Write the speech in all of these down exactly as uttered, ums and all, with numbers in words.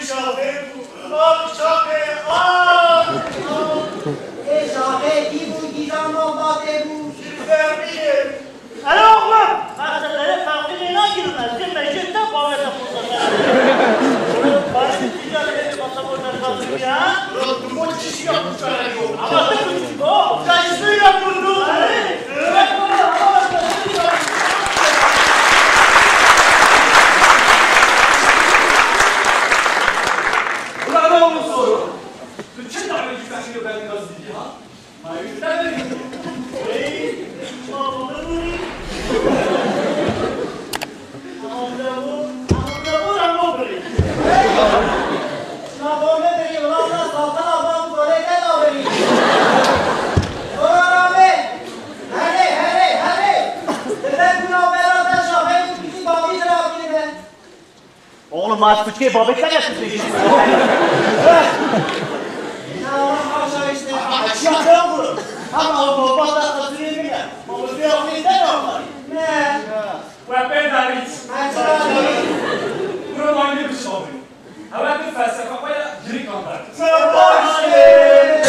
Şaxê bû. Ah, şaxê, ah! Ê şaxê kî bû, kîjan malbatê bû? Fermiyê. Alo oğlum, ben senin fakirliğine girmez. Sen mecbur da bavete kurtarlar. Bari bir ticaret edip pasaportları kazanıyor, ha? Ama tek bir şey, o. Ya işte ya, dur, dur. Ulan ne oldu soru? Bütün tane güzel şey ben biraz bilgi ha. Oğlum, az küçüğe babet ne yapıyorsun? Ya, haşa işte. Ya, ne olur? Ama o baba da hazırlayayım ya. Babası yok, ne yapayım? Ne? Ve ben de hiç. Ben sana da hiç. Bunu aynı bir şey oluyor. Hemen bir felsefe koyar, geri kaldı. Sen başlayın.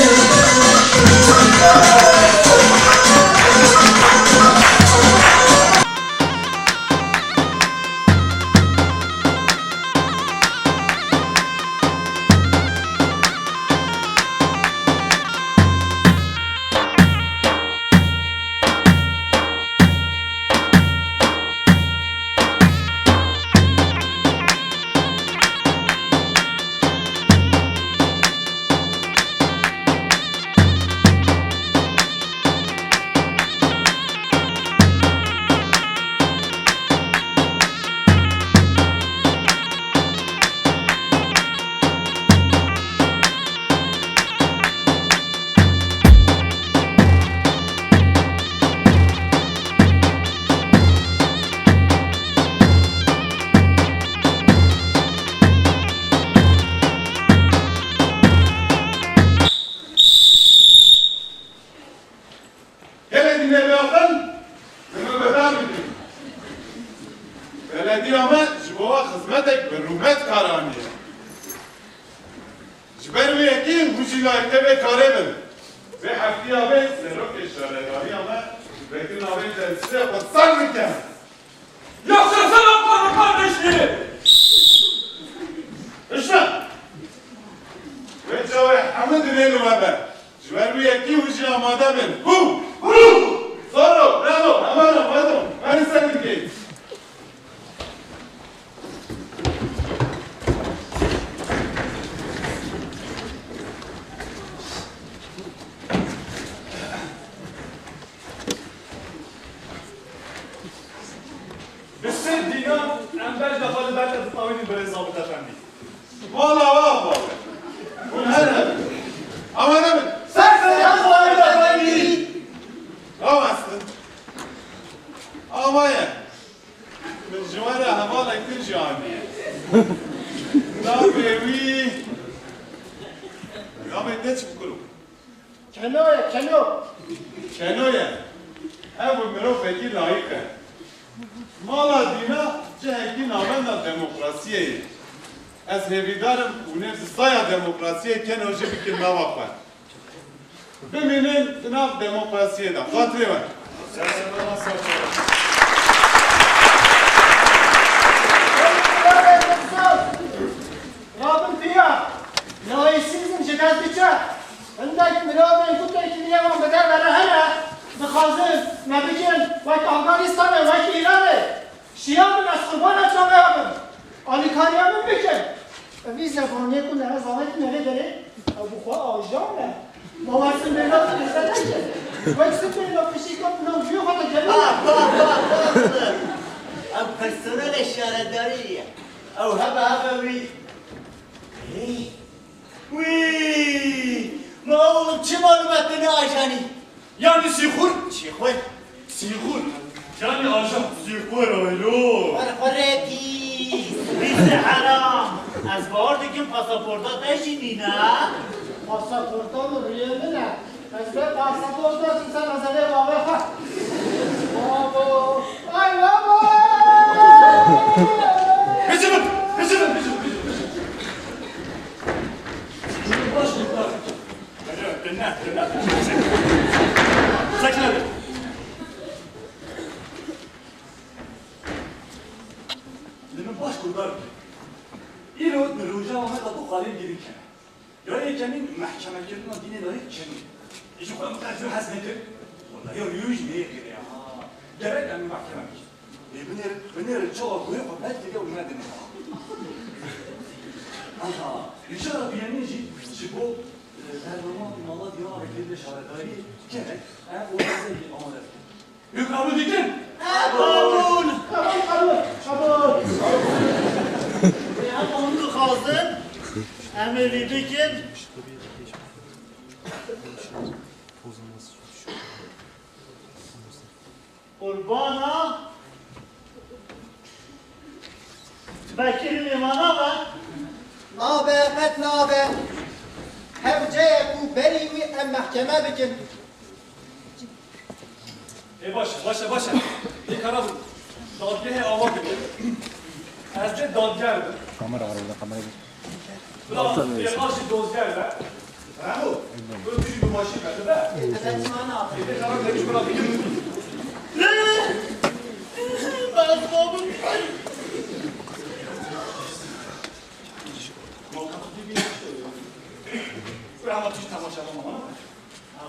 Gelê dîne ve aqil, dime bedar bidin. Belediya me ji bo we xizmetek bi rûmet kar aniye. Ji ber wê yekê hûn jî layîqê vê karê bin. Vê heftiya vê serokê şaredariya me ji vekirina vê celsê xwe sel bike. Yaşasın Ankara kardeşliği! Hişme! Vê çaxê hemû dilê li we be. Ji ber wê yekê hûn jî amade bin. Hû! Hû! Saro, bravo, heman amade. Many seven gates. Bi sê dînar em bej defa li ber te ditawînin birêz Zabit Efendî. Wala wa baba. Hûn her hebin. Amade bin. Ser sê ya Zabit Efendî. Rawestin. Amaye. Min ji we re hevalek din jî aniye. Navê wî, navê te çi bikuro? Keno ye, Keno. Keno ye. Ev bi mirovekî layîq e. Mala Dîna cihekî navenda demokrasiyê ye. Ez hêvîdar im hûn ê bi saya demokrasiyê Keno jî bikin nava xwe. Bimînin di nav demokrasiyê de. Xatirê we. Rabin piya, laîsîzm ji dest diçe. Hindek mirovên ku têkiliya wan bi derve re hene, dixwazin me bikin wek Afganistanê, wek Îranê. Şiya min, ez qurbana çavê bim. Alîkariya min bikin. Vî zevaniyê ku nere zanekî nere derê, ew bi xwe ajan e. Ma wextin bêhna tu nêze neke. Wek sibê na pişîka bi nav jûyê xwe de gelin. Ba, ba, ba, ba. Ew personelê şaredarî ye. Ew hebe hebe wî. Hey. Wî! Ma oğlum, çi malûm e tu ne ajanî? Yani sîxur? Çîxur? Sîxur. Yani ajan. Sîxur oylo. Xurxurekî. Rîzê heram. Ez bawer dikim pasaporta te jî nîne. Pasaporta min rûyê min e. Ez vê pasaporta çim ser mezelê bavê xwe. Babo. Ay babo! Hicivin! Hicivin! Hicivin! Hicivin! Ahmet Apo xalên girî kene. Ya yekemîn mehkemekirina dînê dayê çin e. Îjî xwe miqedr hez nekir. Wela ya yû jî neyê kiriye ha. Gerek em mehkeme bikin. Ê binêr, binêr çawa goyê xwe belkê de û nedinê ha. Aha. Înşallah biyanî jî ji bo, e, bernama mala diyara vekirî şaredarî gerek em o amade bikin. Hûn qebûl dikin? Qebûl! Qebûl, qebûl, qebûl! Em hûn dixwazin, em ê vî bikin. Qurbana Bekirî nêmana be. Nabe, qet nabe. Hewce ye ku berî wî em mehkeme bikin. Ê baş e, baş e, baş e. Ê kara dadgehê ava bike. Ez dê dadger bim. Kamera var orada, kamera bir. Bila êvaş jî dozger be. Remo, tu jî bi başî be, tu be. Ê kara bike, bira bike. Bas babim. Remo, tu jî temaşa bama.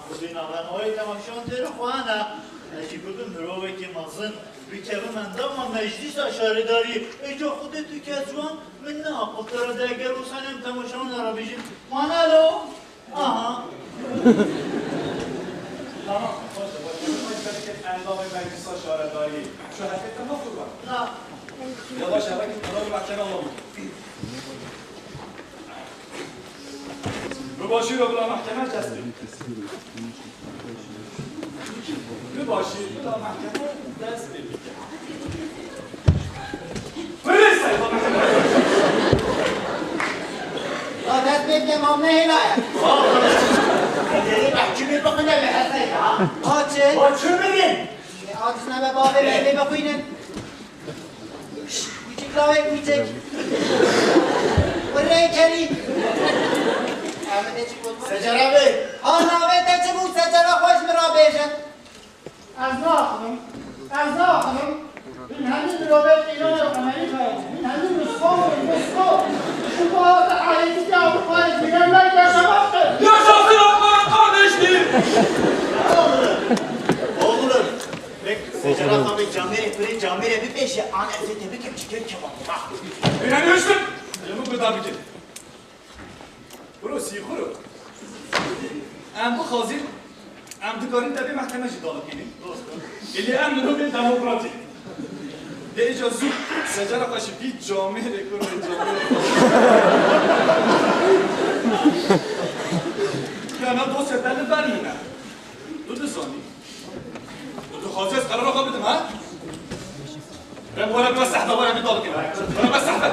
Xwedê navenoyê temaşeyan têre xwe hene. Ez jî bibim mirovekî mezin, bikevim endama meclîsa şaredariyê. Êca xwedê tu kes ciwan min ne aqil te re de eger wisa em temaşeyan re bêjin. Manelo! Aha. Tamam, baş e, baş e. Hûn belkî endamê meclîsa şaredariyê. Şu herkese ne kurban? Na. Ya baş e, belkî karar mahkeme alalım. Bi başî re bila mehkeme dest pê. Bi başî bila mehkeme dest pê bike. Hûrê seyda mehkeme. Ya dest pê bike, mam nehêlaye. Dê mehkemê bixwîne li heseyda. Qaçin. Qaçin bibin. Aciz nebe bavê me, lê bixwînin. Şş, kûçik lawê kûçik. Kurrê kerî. Em ê çi gotin? Secera bê. Ha, navê te çi bû? Secera xwe ji min re bêje. Ez naxinim. Ez naxinim. Min hemî mirovê Îranê û Amerîkayê. Min hemî Moskow û Moskow. Ji bo hate Ewropayê, mîne me yaşamak. Yaşasın Ankara kardeşliği! Oğlum, oğlum. Bek, secera xwe bê camêrê kurê camêrê bipêşe, an ez ê te bikim çi kir kebab. Ha. Bîra nihiştin. Li min guhdar bikin. Bro, sîxuro. Em bixwazin, em dikarin te bê mehkeme jî dalikînin. Êlê em mirovên demokratîk. Dê îca zû secera xwe ji vî camêrê kurê camêrê. Ya na dosya te li ber min e. Tu dizanî. Tu dixwazî ez qerara xwe bidim, ha? Rem were bes sehbe, were bir dalık. Were bes sehbe.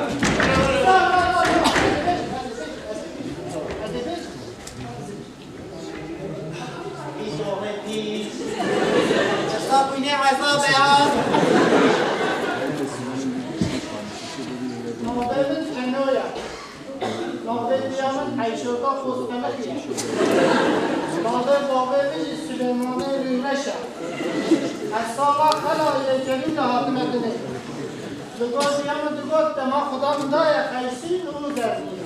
Hesabî ne hesabê ha? Navê min Kenoya. Navê diya min Eyşoka Xozpelixî ye. Navê bavê min jî Silêmanê Rûneş e. Ez sala xela yekemîn de hatime dinê. Li gor diya min digot, dema Xuda min daye qeysîn û zernîn.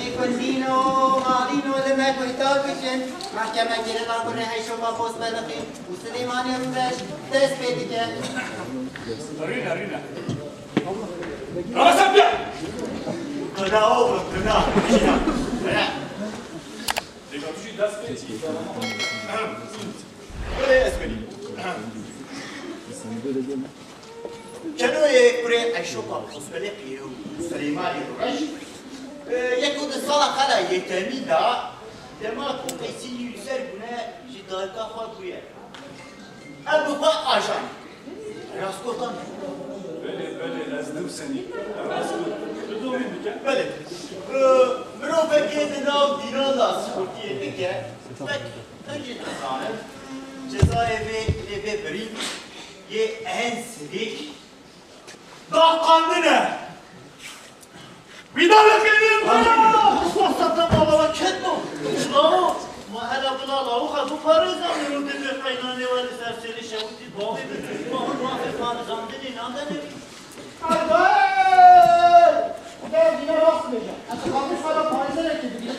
Ê gundîno, malîno, li me guhdar bikin. Mehkemekirina kurê Eyşoka Xozpelixî û Silêmanê Rûneş dest pê dike. Rûne, rûne. Rasa bia! Qina oğlum, qina. Qina. He. Dêka tu jî dest pê çî. Böyle ez vereyim. Kenoyê kurê Eyşoka Xozpelixî û Silêmanê Rûneş, e, yek û du sala xela yekemî de dema ku qeysî li ser bûne ji dayika xwe bûye. Ev bi xwe ajan. Rastgotan. Belê, belê, ez dû senî. Rastgot. Tu domî bike. Belê. Ee, mirovekê di nav dînan de sîxurtiyê bike. Belkî tu jî dizanin. Cezayê vê lê vê birîn yê en sivîk. Daqandine. Wî da li xêrê bû. Usta, sata mala we ketno. Lawo, ma hela bila lawo xwe biparêzan, û dibê qeynanê we li ser sêrê şewitî bavê bibî. Ma hûn mafê parêzandinê nadene wî. Ay, ay! Ya dîna rast bêje. Ez dixwazim ji xwe re parêzerekê bigînim.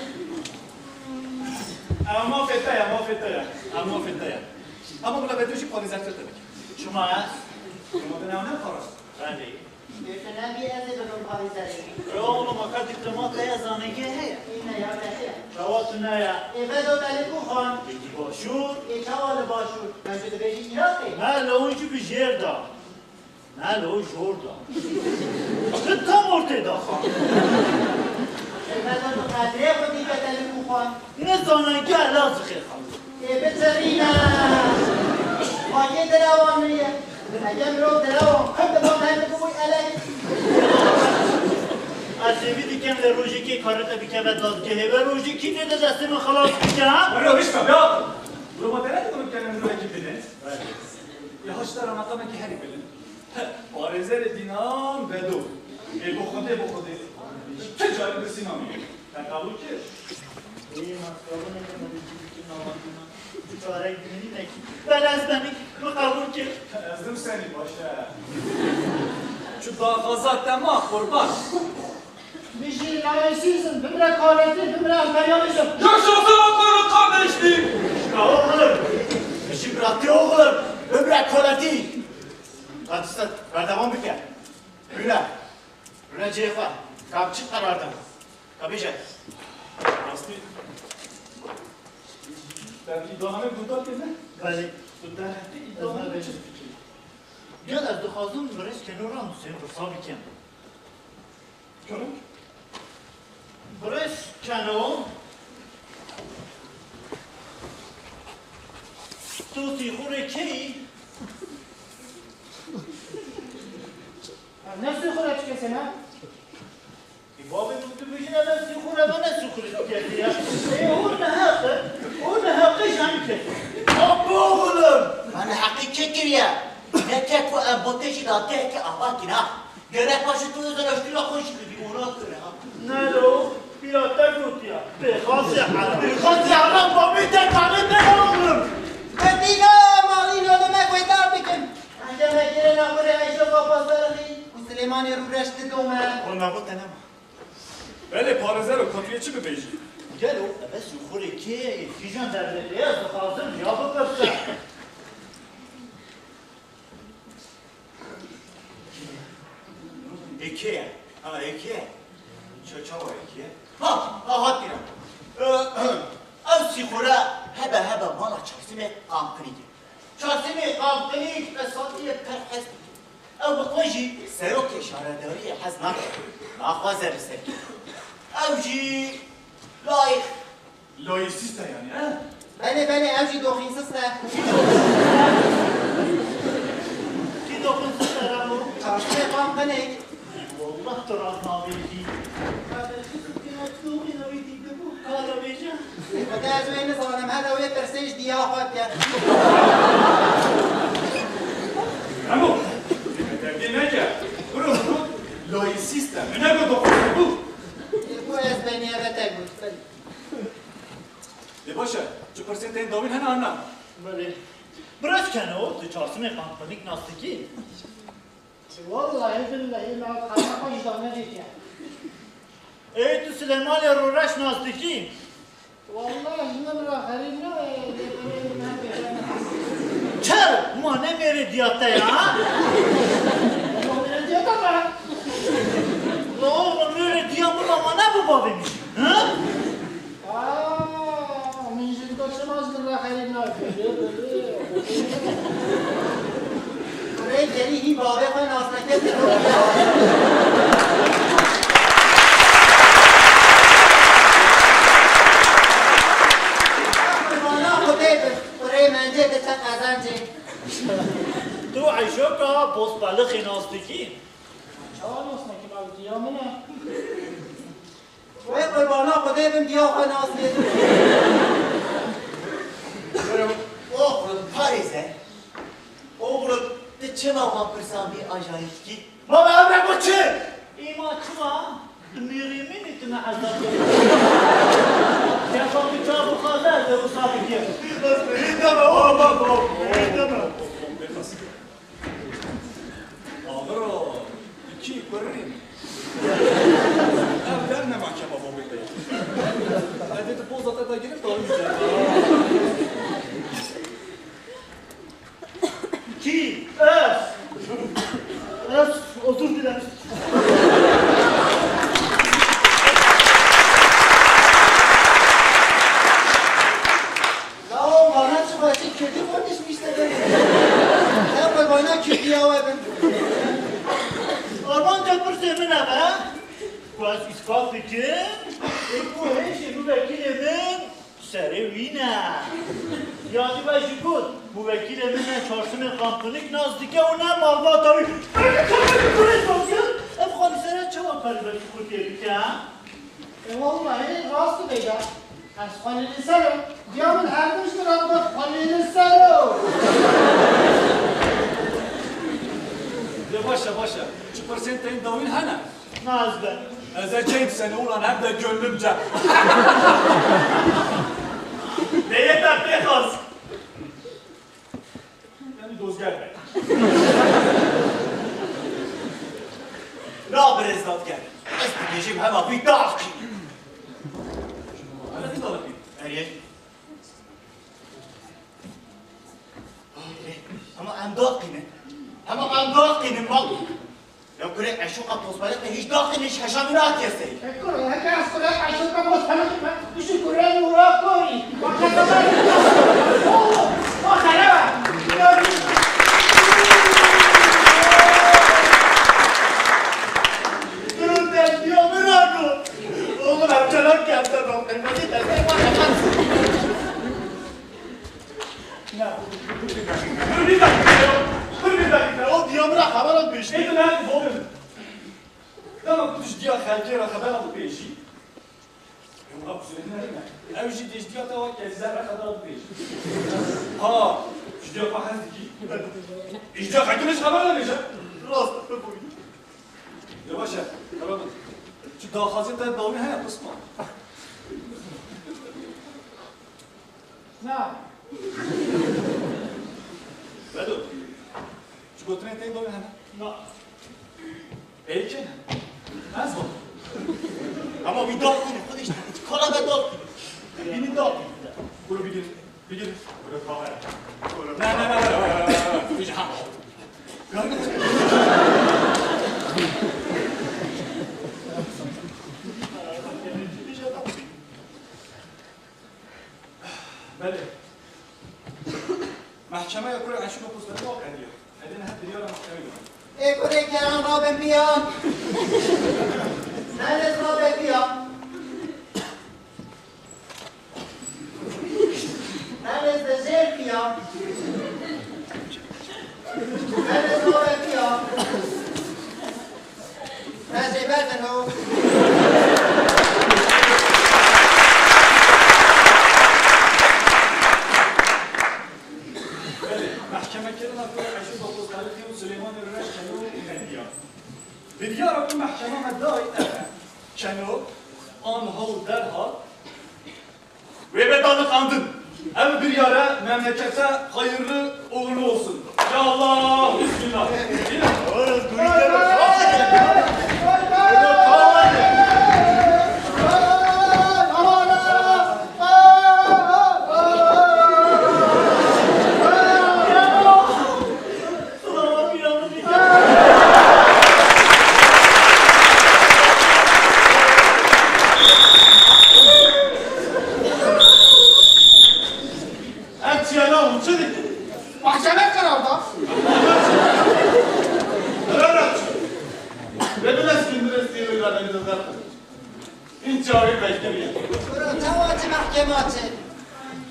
Ew mafê te ye, mafê te ye. Ew mafê te ye. Ama bila be tu jî parêzertir te bike. Çima ez? Çima te ne, ne parast? Belê. Ê, tu nebî ez ê bibim parêzerê. Yo oğlum, aka dîplomat heye, zanîngeh heye. Î ne ya, te heye. Çawa tu ne ya? Ê, Bedo, te li ku xwend? Ê, di Başûr. Ê, çawa li Başûr? Me ji dibêjî Iraqê? Me li hûn jî bi jêr da. Ne lo jor da. Ti tam ortê da xan. Qedrê xwe dî ke te li ku xan. Ne zanengeh Elazixê xan. Ê bitirîne. Xakê derewan min ye. Eger mirov derewan xurt diba me bibûy elek. Ez hêvî dikim lê rojekê karê te bikeve dadgehê ve rojekî tê de destê min xelas bike ha? Were wişka be. Bro ma te ne dikim ke min rojekî bidin. Ya haşta ra meqamekî herî bilind. Parêzerê dînan Bedo. Ê bi Xwedê, bi Xwedê. Ti carî birsîna min. Te qebûl kir? Ê, ma qebûl nekim, ez çi bikim, navakî min. Tu çarek dinî nekî. Ben ez benî, min qebûl kir. Ez dim senî baş e. Çu daxwaza te ma qurban. Bijî laîsîzm, bimre kaletî, bimre emperyalîzm. Yaşasın Ankara kardeşliği! Ya oğlum, bijî biratî oğlum, bimre kaletî. Hadi sen, berdewam bike. Rüne, rüne cihê xwe. Ka bi çi qerar de? Ka bêje. Rastî. Te îdame guhdarkirine? Belê. Tu derheqê îdame çi fikirî? Gel ez dixwazim birêz Keno re em du sê pirsa bikim. Keno? Birêz Keno, tu sîxurê kê yî? Ne sîxure çi kesê ne? Ê, bavê min tu bêjî ne, ne sîxure, ne, ne sîxure tu kesê ya. Ê, hûn neheq in, hûn neheqê jan kesê. Apo oğlum, ma neheqî kê kiriye? Ne ke ku em botê jî datiyekê ava kîna. Gerek paşê tu zaraştî ra xwe jî bibî, ona göre ha. Ne lo, pîra te gotiya. Pêxasê Ereb. Pêxasê Ereb, bavê te kanê te ne oğlum. Bedîne malî nodeme guhdar bikin. Encamekirina xwe rê Eyşo Papazarixî û Silêmanê Rûreş didome. Oğlum, me got te nema. Belê, parêzero, ka tu yê çi bibêjî? Gelo, eve sîxurê kê ye, kîjan derdê tê ye, ez dixwazim ya bipirsim. Ê kê ye? Ha, ê kê ye? Ça-, çawa ê kê ye? Ha, ha, hat bîra. Ee, ew sîxure hebe hebe mala Çarsimê Qamqinîk e. Çarsimê Qamqinîk, ez hatiye per hez dikim. Ew bi xwe jî serokê şaredariyê hez nake. Naxwaze bi ser kê. Ew jî layîk. Layîsîst e yanî, he? Belê, belê, ew jî doxînsist e. Kî doxînsist e Ramo? Çarşiyê Qamqinêk. Wallah tu rast nabêjî. Kardeşim, tu ne doxîna wî dîtibû? Ka da bêje? Xwedê ez wê nizanim, hede wê pirsê ji diya xwe bike. Ramo, derdê neke. Biro, biro, layîsîst e. Min negot doxînsist bû. Ê, ku ez benî eve te got, belê. Lê baş e, tu pirsên te yên dawîn hene an na? Belê. Birêz Keno, tu Çarsimê Qamqinîk nas dikî? Wallahî billehî me ew qerna xwe ji dane dîtiye. Ê tu Silêmanê Rûreş nas dikî? Wallahî ji min re xerîb ne, lê birê min hebe. Çer, ma ne mêrê diya te ya, ha? Ma mêrê diya te me. La oğlum, mêrê diya min, ma ne bi bavê min jî, ha? Aa, min jî dît, çima ji min re xerîb nake? Rê gerî hîn bavê xwe nas neke, tu qurbana Xwedê bin, kurê mendê diçe qezencê. Tu Eyşoka Bozpelixê nas dikî? Çawa nas nekim, ew diya min e. Wê qurbana Xwedê bim, diya xwe nas kir. Oxlum parêze. Oxlum, tu çima wan pirsan bî acayîb dikî? Baba, emre bu çi? Ê ma çima? Tu mêrê min î, tu ne ezab dikî. Kefa tu çav û xaze ez ê wisa bikî. Bêxes be, yê deme, o baba, yê deme. Agro, iki kurrî. Spas dikim, ê ku hêşê bû vekîlê min serê wî ne. Yanî we jî got, bû vekîlê min ne çarşemê kampûnîk nas dike û ne malbata wî. Peki çawa ji kurê sosial ev xalî sere çawa karî vekî xwe tê bike? E, wallahî rast dibêje. Ez xwelî li ser im. Diya min her tişt re digot xwelî li ser o. Lê baş e, baş e. Çi pirsên tên dawîn hene? Na ez be. Ez ê çeyim seni ulan hem de gönlümce. Neyê te pê xas? Yanî dozger be. Na birêz dadger. Ez dibêjim hema vî daqî. Hema vî daqî. Erê. Hema em daqînin. Hema em daqînin bak. Ya kurê eşoqa tosbelê te hiç daqînin, hiç heşan natiye sey. E kuro, heke ez kurê eşoqa tosbelê te, bişî kurê nûra korî. Bak ne kadar. Oo, o xerebe. Ya durun tepkiye bırakın. Oğlum, hem çalak yapsa ben kırmızı tepkiye bak. Dur bir dakika ya. Dur bir dakika. O diyamına xebera pêşî. Ê tu ne bol. Dema ku tu ji diya xelkê re xebera bipêjî. Ew ha kusurê ne ne. Ew jî dê ji diya te weke zerre xebera bipêjî. Ha, ji diya xwe hez dikî. Ji diya xelkê ne ji xebera nebêje. Rast, bibûyî. Ya baş e, xebera min. Tu daxwazê te dawî heye, pisma. Na. Vedo. Ji gotinê tê doyê hene? Na. Ê kê ne? Ez bû. Ama bir dal kine, xwedê işte, kala ve dal kine. Bini dal kine. Bunu bir, bir, bir. Bunu kahve. Bunu Ne, ne, ne, ne, ne, ne, ne, ne, ne. Belê. Mehkemeya kurê Eşîr û Postanî wa qediya. Edin hep biryara mehkemeyê da. Ê kurê keran rabin biyan. Nerede rabe biyan? Nerede zehir biyan? Nerede rabe biyan? Ez ê berdin o. Belê, mehkemekirina ku Eşîr Dokuz Xelîfî û Silêmanê Reş Kelo qediya. Biryara ku mehkema me dayî ev e. Kelo, anha û derha, Wê be daliqandin. Ev biryare memlekete hayırlı uğurlu olsun. Ya Allah, bismillah. Ev çiya ne û çi dikî? Mahkeme karar da. Karar aç. Ve bileskin bileskin öyle ben de zaten. Hiç çare beklemeyin. Bro, çawa çi mehkema çi?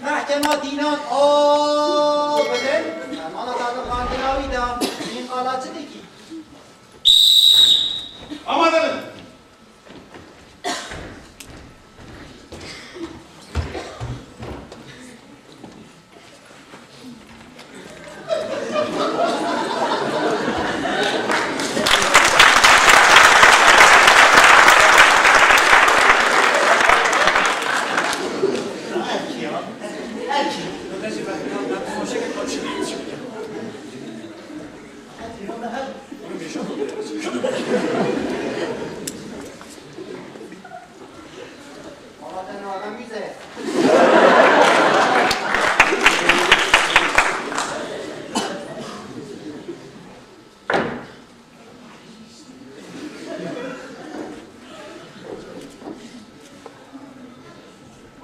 Mehkema dînan o bidin. Mala tadı kandinavi da. Min kala çi dikî? Ama dedim.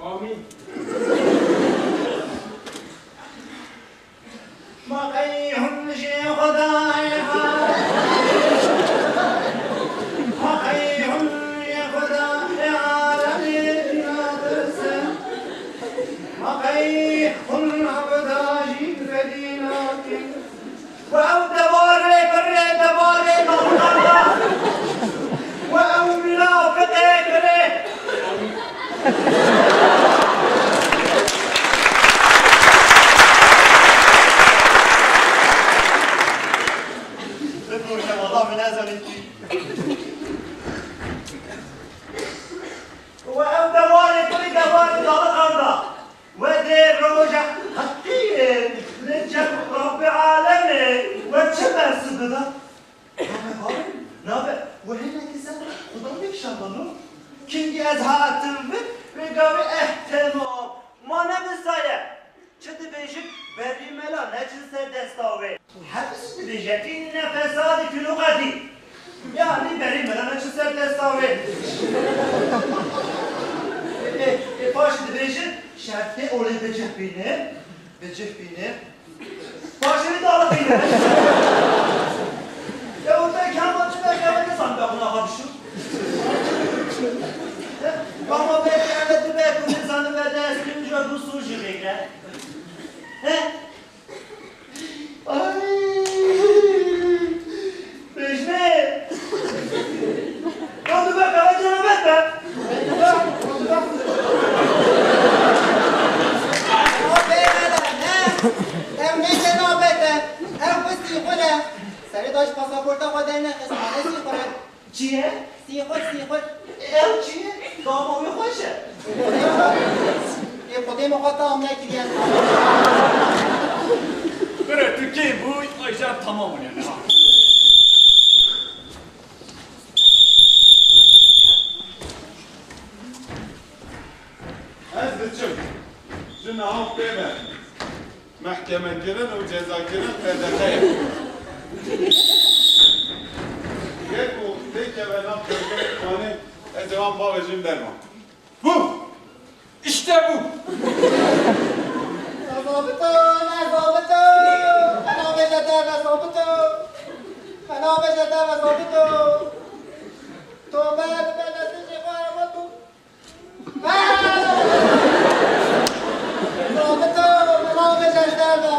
Amîn. Ma qey hûn jê Xwedayê ha. Ma qey hûn jê Xwedayê Ey hûn hebda jî fedî nakin. We ew dewarê birê dewarê navkanda. We ew mînafiqê birê. Bibûrîne, wala min nezanî tî. We ew dewarê kurî dewarê daliqanda. We dê roja heqî yê li cem Rabbî alemê we çi bersiv bida? Nabe, nabe, we hinekî ser Xudan bikşandano. Kingî ez hatim vir, vê gavê ehtemam. Ma ne misaye. Çi dibêjin, berî mela neçin ser desta wê. Hepis dibêje, înne fesadî fî luxetî. Yanî berî mela neçin ser desta wê. Ê, ê, paşî dibêjin, şertê olê bicih bîne, bicih bîne. Paşê wî daliqîne. Ya, orada kama dibe, kama ne sandı buna ha bişu. Ama belki evet dibe, bu ne sandı be de, eski bir bu su jübeyde. He? Ay. Necmi. Ya dur be, kara cenabet be. Ew ne cenabet e. Ew bi sîxur e. Serê daş pasaporta xwe dernexist. Mane sîxur e. Çi ye? Sîxur, sîxur. Ew çi ye? Dama wî xweş e. Ê Xwedê min xwe tam nekiriye. Bire tu kê bûy, ay jan tamam û yani ha. Ez diçim. Ji niha pê ve. Mehkemekirin û cezakirin T D X ye. Yek û têkeve nav Kurdistanê, ez ê wan bavêjim derman. Bu! İşte bu! Zabito, ne zabito! Bana bêje derve zabito! Bana bêje derve zabito! Tobe, tobe, nesî xwe, Zabito, bela bêje ji derve.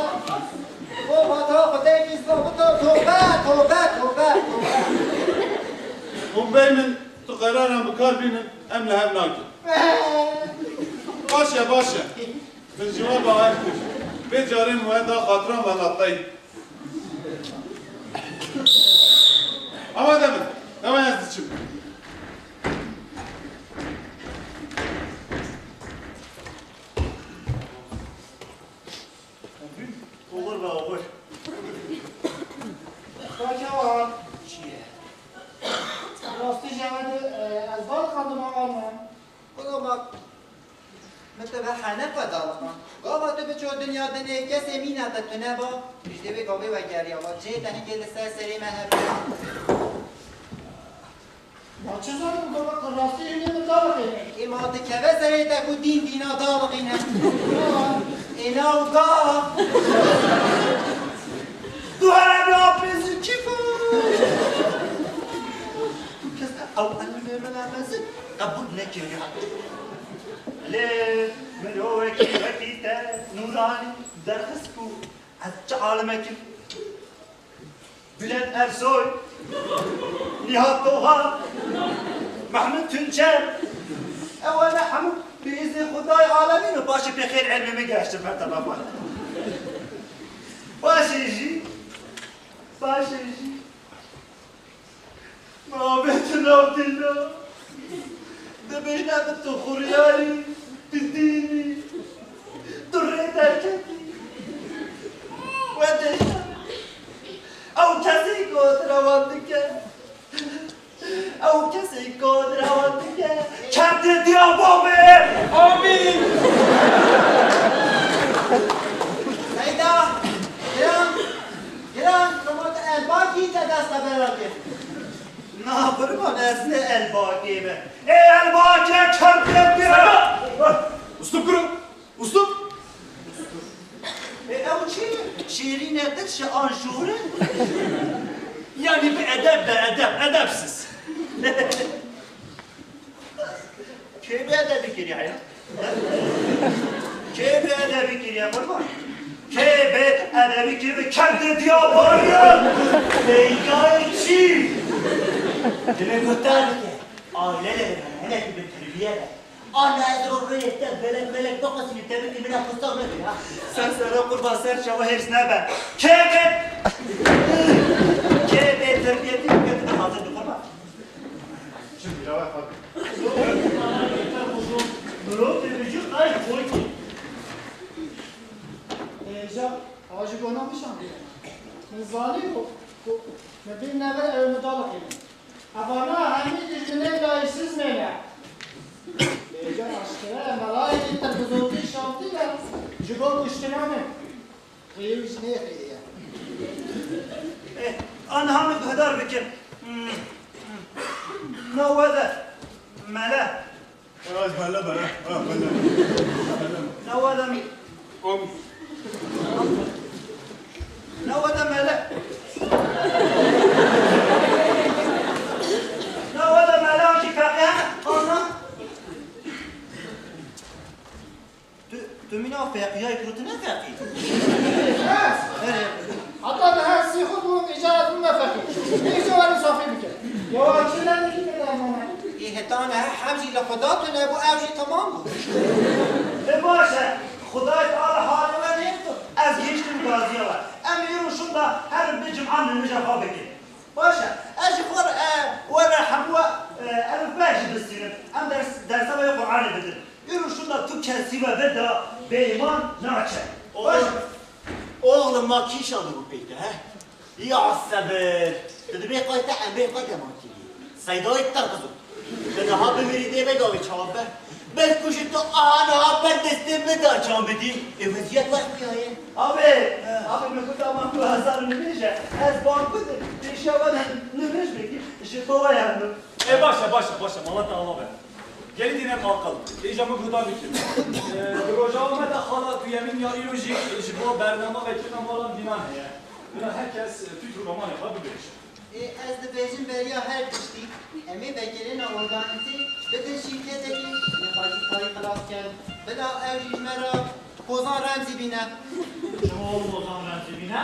Bo hata Xwedê kî zabito, tobe, tobe, tobe, tobe. Hûn bêjin, tu qeraran bi kar bînin, em li hev nakin. Baş e, baş e. Min ji we bawer kir. Vê carê min we da xatira me natayî. Amade bin. Hemen ez diçim. Oxir be, oxir. Kakewan. Çi ye? Rastî jî, e, ez daliqandim, axa min. Wela bak, min te ve hene xwe daliqand. Gava tu biço dinya dinê, kesê mîna te tune ba, ji dê wê gavê we geriya ba. Cihê te hingê li ser serê me hebe. Ma çi zanim, gava tu rastî hînê min daliqîne. Ê ma dikeve serê te ku dîn dîna daliqîne. Ê na û ga. Tu here bi apê zikî ku. Tu kes ew elmê min e mezin. Qebûl nekiriye. Lê mirovekî wekî te nûranî derxist ku ez çi alime kim? Bülent Ersoy, Nihat Doğan, Mehmet Tunçer. Ew ne hemû bi îznê Xwedayê alemîn û paşê pê xêr elmê min geştin ber teba xwe. Paşê jî, paşê jî. Mabê tu nav dîna. Dibêjne bi tu xuryarî, tu dînî, tu rê derketî. We dêşe. Ew kesê ku tu rewan dike. Ew kesê ku tu rewan dike. Çend diya babê. Amîn. Seyda. Giran. Giran. Roma te elbakî te dest xebera kir. Na qurban, ez ne elbakê me. Ê elbakê çerpê bira. Uslub kuro. Uslub. Ê ew çi? Şêrîne dilşe an şûre? Yani bi edeb be edeb, edebsiz. Kê bi edebî kiriye ya? Kê bêedebî kiriye qurban? Kê bêedebî kiriye? Kevde diya bariya. Peydayê çi? Divê guhdar bike. Aile de bibin, hinek bi terbiye be. Anne ez ro rêyê te belek belek biqisînim, te bikî min e xwe sax nebe ya. Ser sera qurban, ser çawa hêrs nebe. Kê bê, kê bê terbiyetî bike, tu de hazir bi qurban. Çi bira we xwe. Mirov dibêje qey xwekî. Êca, awa ji bona min şandiye. Min zanî ku, ku min bîr nebe ew min dalekê min. Evana hemî dijminê layîsîzmê ne. Êca aşkere ye, melayekî te bi zorî şandî ne. Ji bo kuştina min. Xêwî ji nê xêye. Eh, aniha min guhdar bikin. Hmm, hmm. Nawe de mele. Ez mele bere. Ha, mele. Nawe de mi? Kom. Nawe de mele. Nawe de mele, anjî feqî hene. Ana. Tu, tu mîna feqî ya, ku tu ne feqî. Bes. Erê. Heta niha sî xwe bûm, îcar bûme feqî. Îcar werin safî bike. Ya çi ne dikî pê dermana? Ê heta niha heb jî li Xweda tune bû, ew jî temam bû. De baş e, Xwedayê Teala halê we nêxist, ez gihiştim gaziya we. Em ê îro şûnda herin bi cima nimêja xwe bikin. Baş e, ez ji xwe re, e, we re hemû, e, elifbê jî bistînim. Em ders, dersa we yê Qur'anê bidin. Îro şûnda tu kesî we bida bêîman naçe. Baş e. Oğlum, oğlum, ma kî şandibû pêk te, he? Ya sebir! Tu dibê qey te emrê xwe dema kirî. Seydayê te qizû. Tu niha bimirî dê vê gavê çawa be? Belku ji tu aha niha ber destê min de can bidî. Ê weziyet wext piyaye. Abi, he. Abi, min got ama tu hezar nimêje. Ez bang bidim, pêşiya we de nimêj bikî. Ji bo we yandim. E, baş e, baş e, baş e. Mala te ava be. Gelî dîne qalqal. Îja min guhdar bikin. E, di roja me de xala duyemîn ya îro jî ji bo bernama vekirina mala min dînan heye. Bira her kes, e, fikr û ramanê xwe bibêje. Ê, ez dibêjim beriya her tiştî, em ê vekirina organîzî bidin şîrketekî, em ê xwezî parî xilas ken. Bila ew jî ji me re Ozan Remzî bîne. Çima oğlum Ozan Remzî bîne?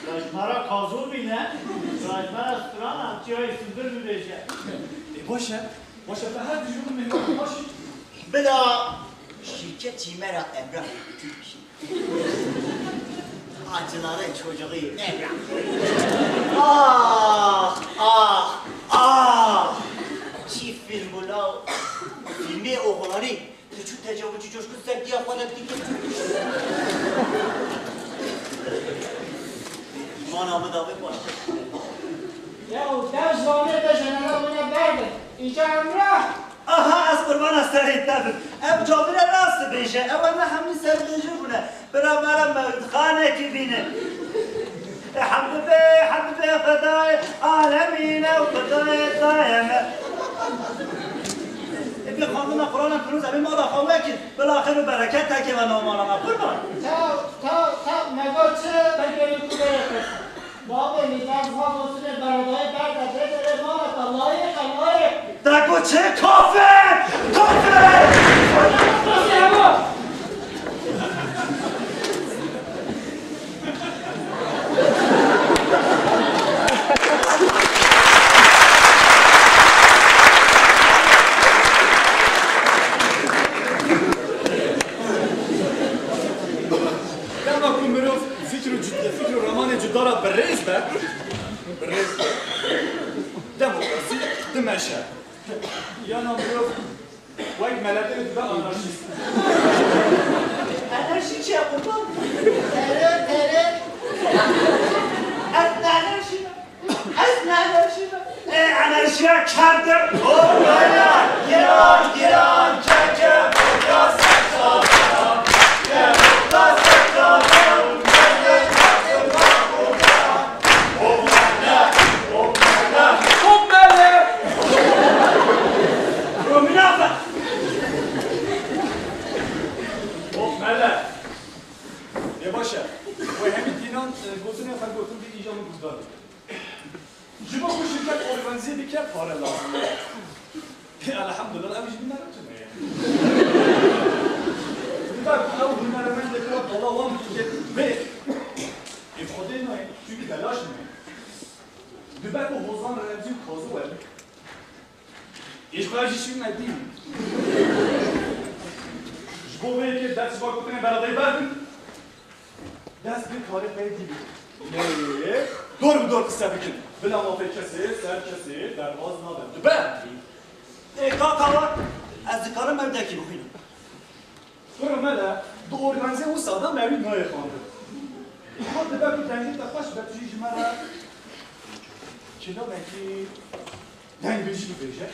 Ya ji me re Kazûr bîne. Ya ji me re strana, çiyayê Sindir bibêje. Ê, baş e. Baş e, te her dijî min mêhman baş. Bila şîrketçî me re Emrah Türk. Acıların çocuğu Emrah. Ah, ah, ah! Çi fîlm û law. Fîlmê oxlanî. Tu çû tecavuzcî coşkun ser diya xwe de dikir. Mana min da vê baş. Ya, dev zanê te jenera wine berde. Îca Emrah. Aha, ez qurbana serê te bim. Ev cavire rast dibêje. Ew ne hemî serbêjî bûne. Bira me re mewlidxanekî bîne. Hemd be, hemd be Xwedayê alemîn û Xwedayê dayê me. Ê, bê xwendina Qur'ana Pirûz, em ê mala xwe wekî, bila xêr û bereket heke ve nav mala me. Qurban. Taw, taw, taw, me got çi? Belkî wî ku bereket. Babê, nî dezva gotinê beredayê berde, bê derê mala te, layîq e, layîq. Te got çi? Kafir! Kafir! Dema ku mirov fikr û cud-, fikr û ramanê cuda re bi rêz be, bi rêz be, demokrasî dimeşe. Yana mirov wek meletê dibe anarşîst. Anarşî çi ye qurban? Terör, terör. Ez ne anarşî me. Ez ne anarşî me. Ê, anarşiya çardir. Giran, giran, çeke, boka, saça, boka, saça, Romina bak. Of mele. Ê baş e. Wê hemî dînan, e, gotinê xwe gotin bî, îja min guhdar bike. Ji bo ku şirket organîze bike, pare lazim e. Elhamdulillah, ew jî bîne re tune ye. Dida ku ew hune Dî. Ji bo vê yekê dest ji van gotinên beredayî berdin. Dest bi karê xwe yê dî bidin. Lê dor bi dor qise bikin. Bila mafê kesê ser kesê derbaz nabe. Dibe? Ê, kaka, ez dikarim ev dekî bixwînim. Kuro me de, di organîzê wisa de me wî nayê xwendin. Got dibe ku dengê te xweş be, tu jî ji me re kilamekî dengbêjî bibêje.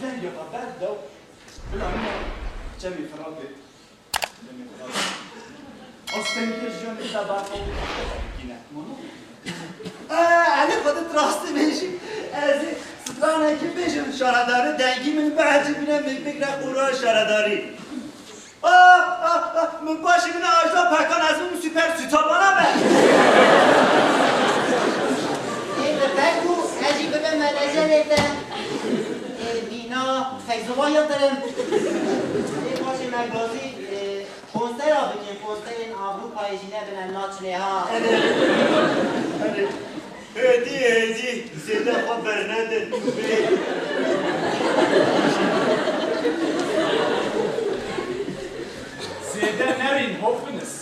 Dengê xwe berde û bila min çemê firate. Astengiyê jiyanê te berxwe û kîne. Aa, Elî, xwe tu rastî bêjî. Ez ê stranekî bêjim şaredarî, dengî min biecibîne, min bigre qûra şaredarî. Ah, ah, ah, min paşê min ajda pekan, ez bim super sütabana be. Ê, bi ber ku ez jî bibim menajerê te. Ê, Dîna Feyzullah Yildirim. Ê, paşê me gazî, ê, Konsera bikin, konserên Avrupayê jî nebin, em naçinê ha. Erê. Erê. Hêdî, hêdî, zêde xwe bernede. Zêde nerîn, hop binis.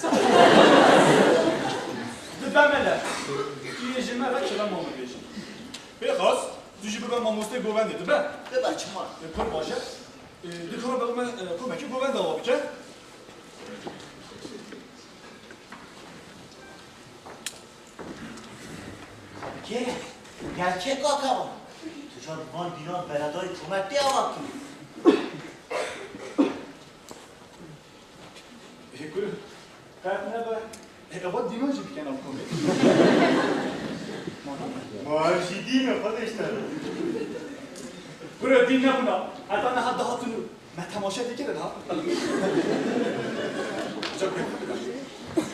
Dibe mele. Tu yê ji me re çila mama bêjin. Pêxas, tu jî bibe mamosteyê govendê, dibe? Dibe, çima? E, pir baş e. E, dikare be me, e, komekî govenda wa bike. Kê? Gel kê kaka wan? Tu car van dînan beredayî komek tê ava kî? Ê, kuro, qet nebe. Ê, eva dînan jî diken ev komê. Ma ev jî dîn e, xwe de işte. Kuro, dîn nebûna. Heta niha dihatin û me temaşe dikirin ha.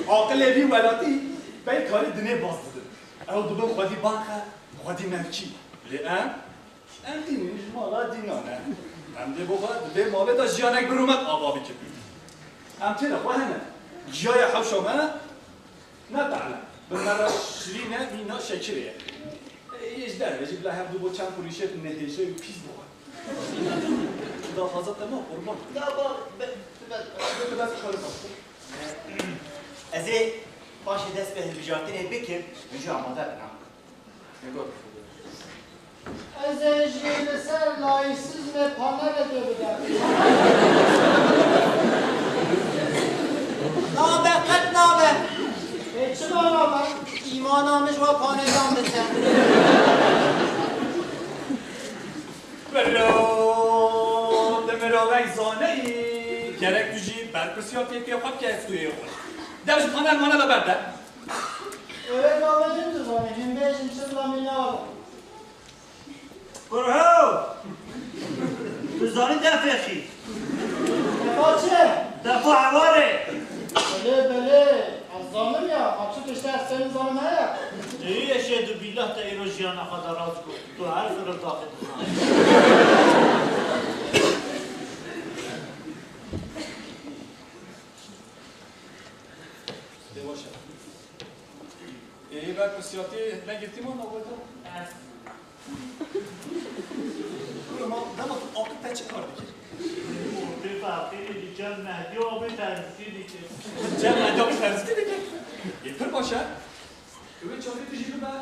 Aqilê vî welatî pey karê dinê baz didin. Ew dibin xwedî banxe, xwedî mevkî. Lê em, em dînîn ji mala dînan e. Em dê bo xwe di vê malê de jiyanek bi rûmet ava bikin. Em têne xwe hene. Giya ye hewşa me, ne tehle. Bi me re şirîn e, mîna şekirê ye. Ê, ji derve jî bila hevdû bo çend qurîşê nehêje û pîs bo xwe. Daxwaza te ma qurban. Ya ba, be, be, be. Be, be, be, be. Ez ê paşê dest bi hilbijartinê bikim, min jî amade bina. Ez ê jî li ser laîsizmê panelekê bidim. Nabe, qet nabe. Ê, çima nabe? Îmana min ji we panêdan diçe. Bello, demiravek zaneyî. Gerek tu jî berpirsiyar têkê xwe bike ez tu yê xwe. Dev ji panel manel berde. Ewê gavê din dizanî, hîn bêjin çi bila mîna bû. Kurhew! Tu zanî defê xî? Defa çi? Defa hewarê! Belê, belê, ez zanim ya, ma çi tişt ez fêm zanim heye? Cihî eşhedû bîlah te îro jiyana xwe de rast got. Tu her firildaqî dizanî. Lê baş e. Ê, berpirsiyatê negirtî ma navbeta? Kuro ma, dema tu aqil te çi kar dikir? Ortê feqîrî dikir, Mehdî abê terzî dikir. Cem Mehdî abê terzî dikir? Ê, pir baş e. Wê çavê tu jî bibe.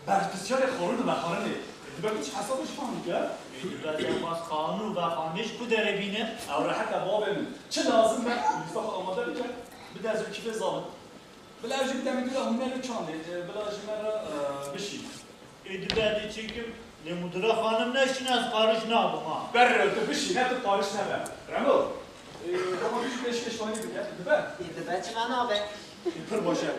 Berpirsiyarê xwarin û vexwarinê. Dibe tu çi hesaba ji fan dike? Ê, dibe derbas xwarin û vexwarinê ji ku derê bîne? Ew rehet e bavê min. Çi lazim be? Lîsta xwe amade bike. Bide ez û kifê zalim. Bila ev jî bide min dûra hunerê çandê. E, bila ji me re, e, bişîne. Ê, dibe ez ê çêkim. Lê mudira xanim neşîne ez qarîş nabim ha. Berre tu bişîne, tu qarîş nebe. Remo. Ee, ama tu jî pêşkêşvanî bike, dibe? Ê, dibe, çima nabe? Ê, pir baş e. Ee,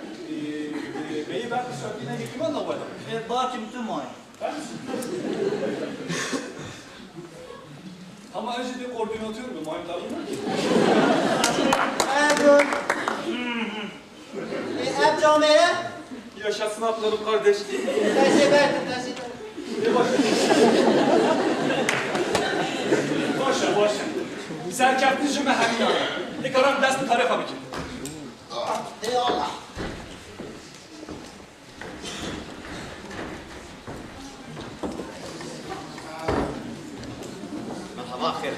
e, beyê ber bi sertî negirtî me nabe da. Ê, bakim tu mayî. Ben misin? Ama ez jî bir koordinatör mü? Mayın tabii mi? Ergun. Ê, ev camêre? Yaşasın ablanın kardeşliği. Tecrübe ettim, tecrübe. Ê, baş e. Baş e, baş e. Serkeftin ji me hemî nayê. Ê, karan dest bi karê xwe bikin. Ey Allah.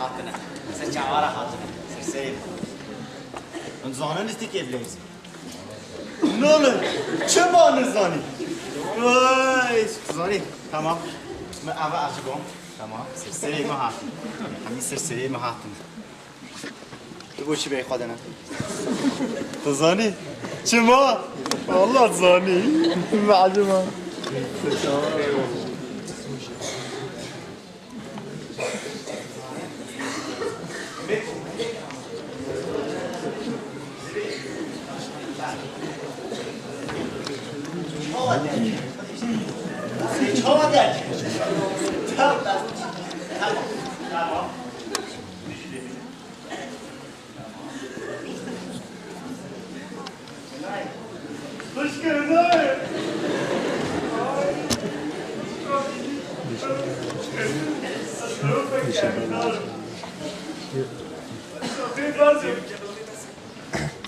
Hatine. Ser çavara hatine. Ser serê. Hûn zanin lîstikê bilêzin. Ne olur, çima nizanî? Vay, zanî. Tamam. Min ava acibam. Tamam. Ser serê me hatin. Hemî ser serê me hatin. Tu bo çi bê xwe dene? Tu zanî? Çima? Allah zanî. Min acibam.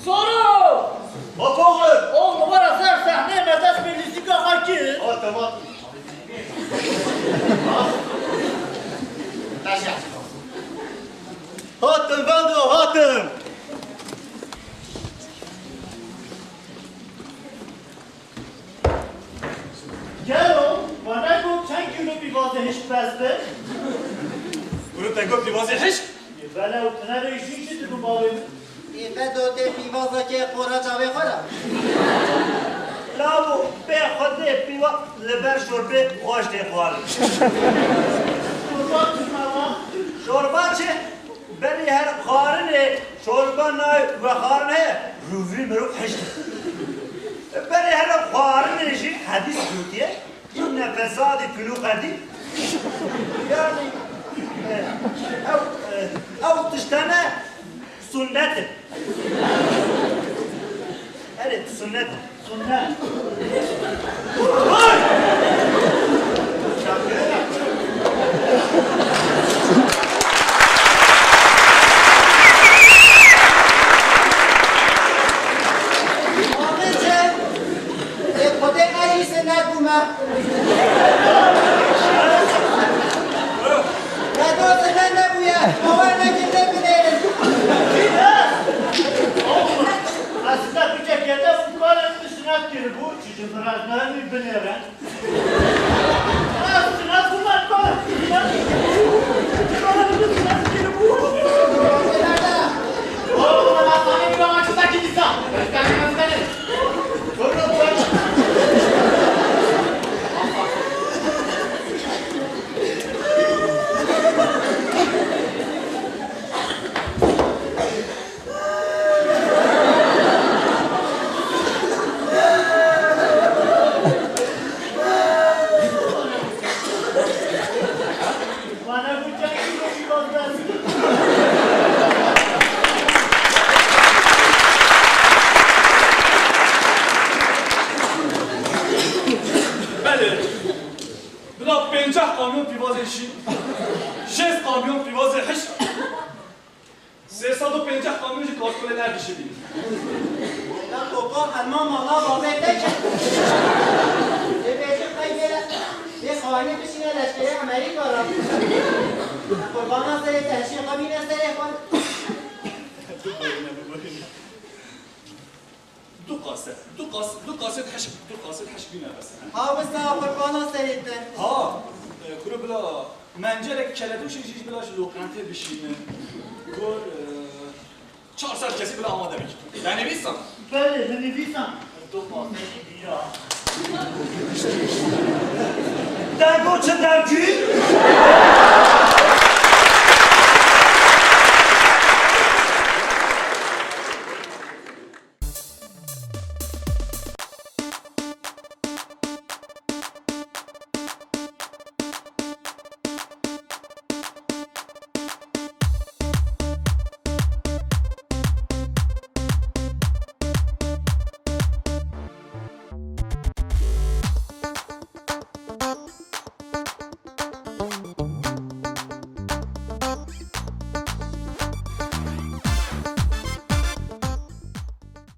Zoro! Baba! On numara ser sahneyê me dest pê lîstika xwe kir. Ha, tamam. Hatim, vendo, hatim. Gelo, we negot çend kîlo pîvazê hişk bes be? Kuro te got pîvazê hişk? Ê, bele û tu nebêjî çi dibû bavê min? Ê, vedo tê pîvazeke qora çavê xwe re. Lavo, bê xwedê pîva li ber şorbê xweş tê xwarin. Şorba çi mala? Şorba çi? Berî her xwarinê şorba nayê vexwarin heye, rûvî mirov hişt. Berî her xwarinê jî hedîs gotiye, inne fesadî kulû qedî. Yanî, e, ew, e, ew tiştene sunnet in. Erê, sunnet in. Xwedê ez jî sinet bûme. Vedo sinet nebûye. Bawer nekin lê binêrin. Aslında bir kekete bu kadar sinet kiribû. Çi ji min re nehêlî binêrin. Belê. Bila pênceh kamyon pîvazê şîn, şêst kamyon pîvazê hişk, sê sed û pênceh kamyon jî kartolên her tiştî bînin. Wela Topal Elman mala bavê te çek. Dibêjin qey vê, vê xainî bişîne leşkerê Amerîka re. Qurbana serê te, hişê xwe bîne serê xwe. Du qase, du qas-, du qasêt hişk, du qasêt hişk bîne bes. Ha, wisa qurbana serê te. Ha, e, kuro bila mencerek keledoşê jî bila ji loqentê bişînin. Kor, e, çar sed kesî bila amade bike. Te nivîsan? Belê, min nivîsan. Du qasêt bîra. Te got çi dengî?